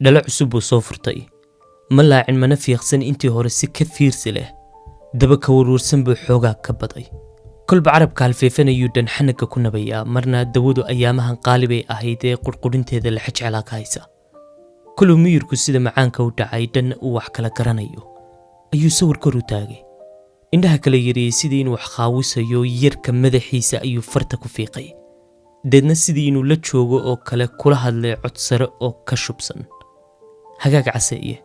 Dhalo cusub buu soo furtay. Ma laacin mana fiiqsan intii hore, si ka fiirsi leh. Daba ka warwarsan buu xoogaa ka baday. Kolba carabka halfeefanayuu dhanxanaga ku nabayaa, marna dawadu ayaamahan qaali bay ahayd ee qurqurinteeda la xejcelaa ka haysa. Koluu miyirku sida macaanka u dhacay, dhanna uu wax kala garanayo, ayuu sawir kor u taagay. Indhaha kala yariyey sidii inuu wax khaawisayo, yarka madaxiisa ayuu farta ku fiiqay. Deedna sidii inuu la joogo oo kale kula hadlay cod sare oo ka shubsan. Hagaag caseeye.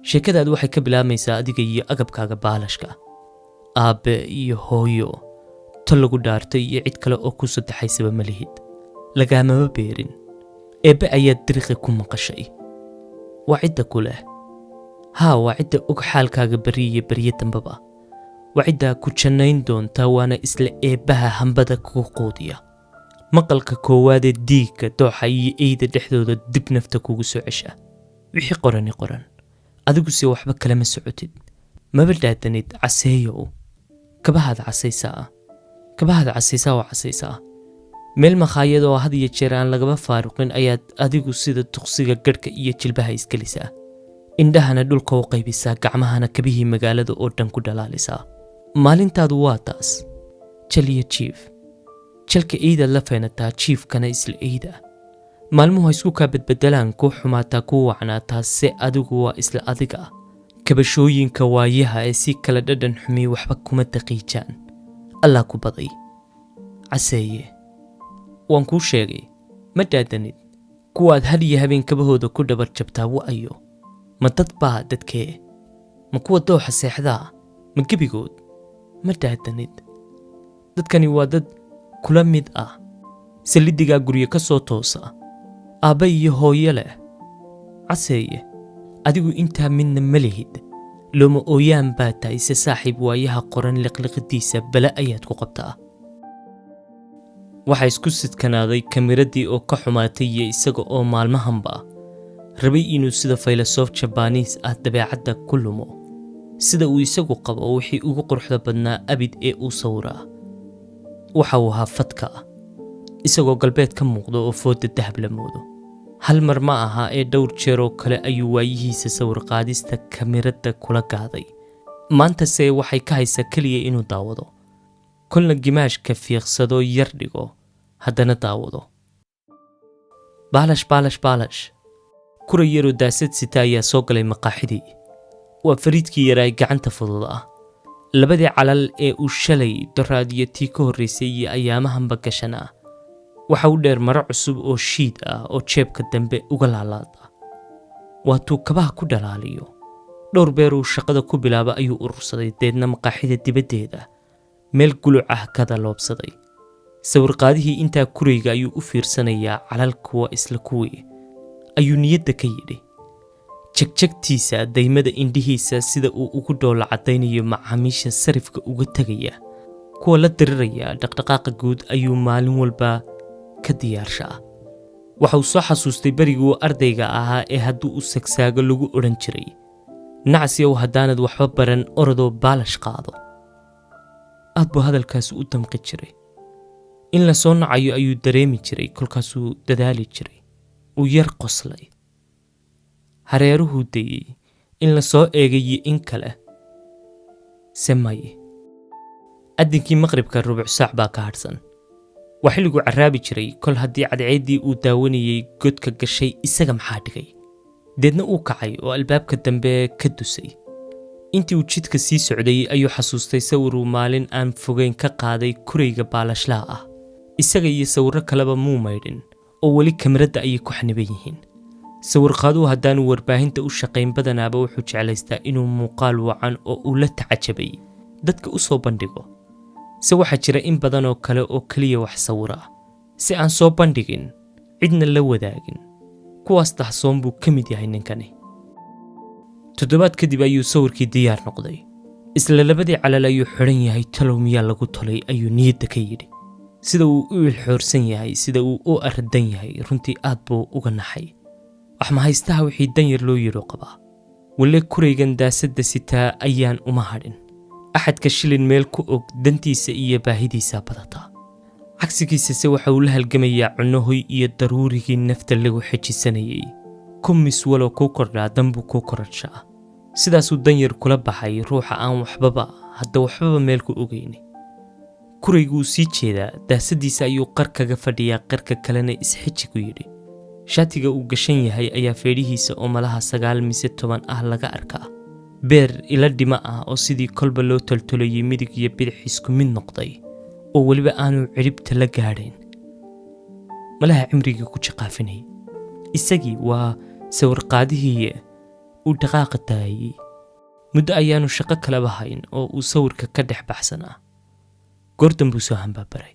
Sheekadaadu waxay ka bilaabmaysaa adiga iyo agabkaaga baalashka. Aabbe iyo hooyo, tol lagu dhaartay iyo cid kale oo ku saddexaysaba ma lihid. Lagaamaba beerin. Eebbe ayaad diriqi ku maqashay. Waa cidda ku leh. Haa, waa cidda og xaalkaaga berri iyo beryo dambaba. Waa cidda ku jannayn doonta, waana isla eebbaha hambada kugu quudiya. Maqalka koowaadee diigga, dooxa iyo eyda dhexdooda dib nafta kugu soo cesha. Wixii qorani qoran. Adiguse waxba kalama socotid. Maba dhaadanid caseeyow. Kabahaad casaysaa. Kabahaad casaysaa oo casaysaa. Meel makhaayad oo had iyo jeer aan lagaba faaruqin ayaad adigu sida duqsiga gadhka iyo jilbaha isgelisaa. Indhahana dhulka u qaybisaa, gacmahana kabihii magaalada oo dhan ku dhalaalisaa. Maalintaadu waa taas. Jal iyo jiif. Jalka eydaad la feenataa, jiifkana isla eyda. Maalmuhu ha isku kaa bedbedelaan, kuu xumaataa, kuu wacnaataa, se adigu waa isla adiga. Kabashooyinka waayaha ee si kala dhadhan xumi waxba kuma daqiijaan. Allah ku baday. Caseeye. Waan kuu sheegay, ma dhaadanid. Kuwaad had iyo habeen kabahooda ku dhabar jabtaa wa'ayo. Ma dad baa dadkee? Ma kuwa dooxa seexdaa? Ma gebigood? Ma dhaadanid. Dadkani waa dad kula mid ah. Salidigaa guryo ka soo toosa. Aabba iyo hooyo leh. Caseeye, adigu intaa midna ma lihid. Looma ooyaan baa tahay, se saaxiib waayaha qoran liqliqidiisa bale ayaad ku qabtaa. Waxaa isku sidkanaaday kamiradii oo ka xumaatay iyo isaga oo maalmahanba rabay inuu sida faylasoof Jabaaniis ah dabeecadda ku lumo. Sida uu isagu qabo wixii ugu quruxda badnaa abid ee uu sawiraa waxa uu ahaa fadka, isagoo galbeed ka muuqda oo fooda dahab la moodo. Hal mar ma aha ee dhowr jeer oo kale ayuu waayihiisa sawir qaadista kamiradda kula gaaday. Maantase waxay ka haysaa keliya inuu daawado. Kolna gimaashka fiiqsado, yar dhigo, haddana daawado. Baalash, baalash, baalash. Kuray yaroo daasad sita ayaa soo galay maqaaxidii. Waa fariidkii yaraa gacanta fudud ah. Labadii calal ee uu shalay, doraad iyo tii ka horraysay iyo ayaamahanba gashanaa. Waxa u dheer maro cusub oo shiid ah oo jeebka dambe uga laalaada. Waatuu kabaha ku dhalaaliyo. Dhowr beer uu shaqada ku bilaaba ayuu urursaday, deedna maqaaxida dibaddeeda meel guluc ah kada loobsaday. Sawirqaadihii intaa kurayga ayuu u fiirsanayaa. Calalku waa isla kuwii, ayuu niyadda ka yidhi. Jegjegtiisa, daymada indhihiisa, sida uu ugu dhoola caddaynayo macaamiisha sarifka uga tegaya, kuwa la diriraya dhaqdhaqaaqa guud ayuu maalin walba ka diyaarshaa. Waxa uu soo xasuustay beriguu ardayga ahaa ee hadduu u sagsaago lagu odhan jiray, nacsiyow, haddaanad waxba baran orodoo baalash qaado. Aad buu hadalkaasi u damqi jiray. In la soo nacayo ayuu dareemi jiray, kolkaasuu dadaali jiray. Uu yar qoslay. Hareeruhuu dayey in la soo eegay iyo in kale. Se maye. Addinkii maqribka rubuc saac baa ka hadhsan. Waa xilliguu carraabi jiray. Kol haddii cadceeddii uu daawanayey godka gashay, isaga maxaa dhigay? Deedna uu kacay oo albaabka dambe ka dusay. Intii uu jidka sii socday ayuu xasuustay sawir uu maalin aan fogeyn ka qaaday kurayga baalashlaha ah. Isaga iyo sawirro kaleba muu maydhin oo weli kamaradda ayay ku xaniban yihiin. Sawirqaaduhu haddaanu warbaahinta u shaqayn badanaaba wuxuu jeclaystaa inuu muuqaal wacan oo uu la tacajabay dadka u soo bandhigo. Se waxaa jira in badan oo kale oo keliya wax sawira, si aan soo bandhigin, cidna la wadaagin. Kuwaas dahsoon buu ka mid yahay ninkani. Toddobaad kadib ayuu sawirkii diyaar noqday. Isla labadii calal ayuu xidhan yahay. Talow miyaa lagu tolay, ayuu niyadda ka yidhi. Sida uu u ilxoorsan yahay, sida uu u aradan yahay, runtii aad buu uga naxay. Wax mahaystaha wixii danyar loo yidho qabaa. Walle kuraygan daasadda sitaa ayaan uma hadhin. Axadka shilin meel ku og dantiisa iyo baahidiisa badataa. Cagsigiisase waxa uu la halgamayaa cunno, hoy iyo daruurigii nafta lagu xejisanayay. Kumis walow kuu kordhaa, danbuu kuu koradshaa. Sidaasuu danyar kula baxay ruuxa aan waxbaba hadda waxbaba meel ku ogeyni. Kurayguu sii jeedaa, daasadiisa ayuu qar kaga fadhiyaa, qarka kalena isxiji ku yidhi. Shaatiga uu gashan yahay ayaa feedhihiisa oo malaha 9 mise 10 ah laga arkaa. Beer ila dhimo ah oo sidii kolba loo toltolayay midig iyo bidix isku mid noqday, oo weliba aanu cidhibta la gaadhayn, malaha cimrigii ku jaqaafinayay. Isagii waa sawirqaadihii uu dhaqaaqa daayey. Muddo ayaanu shaqo kalaba hayn oo uu sawirka ka dhex baxsanaa. Goor dambuu soo hambaabaray.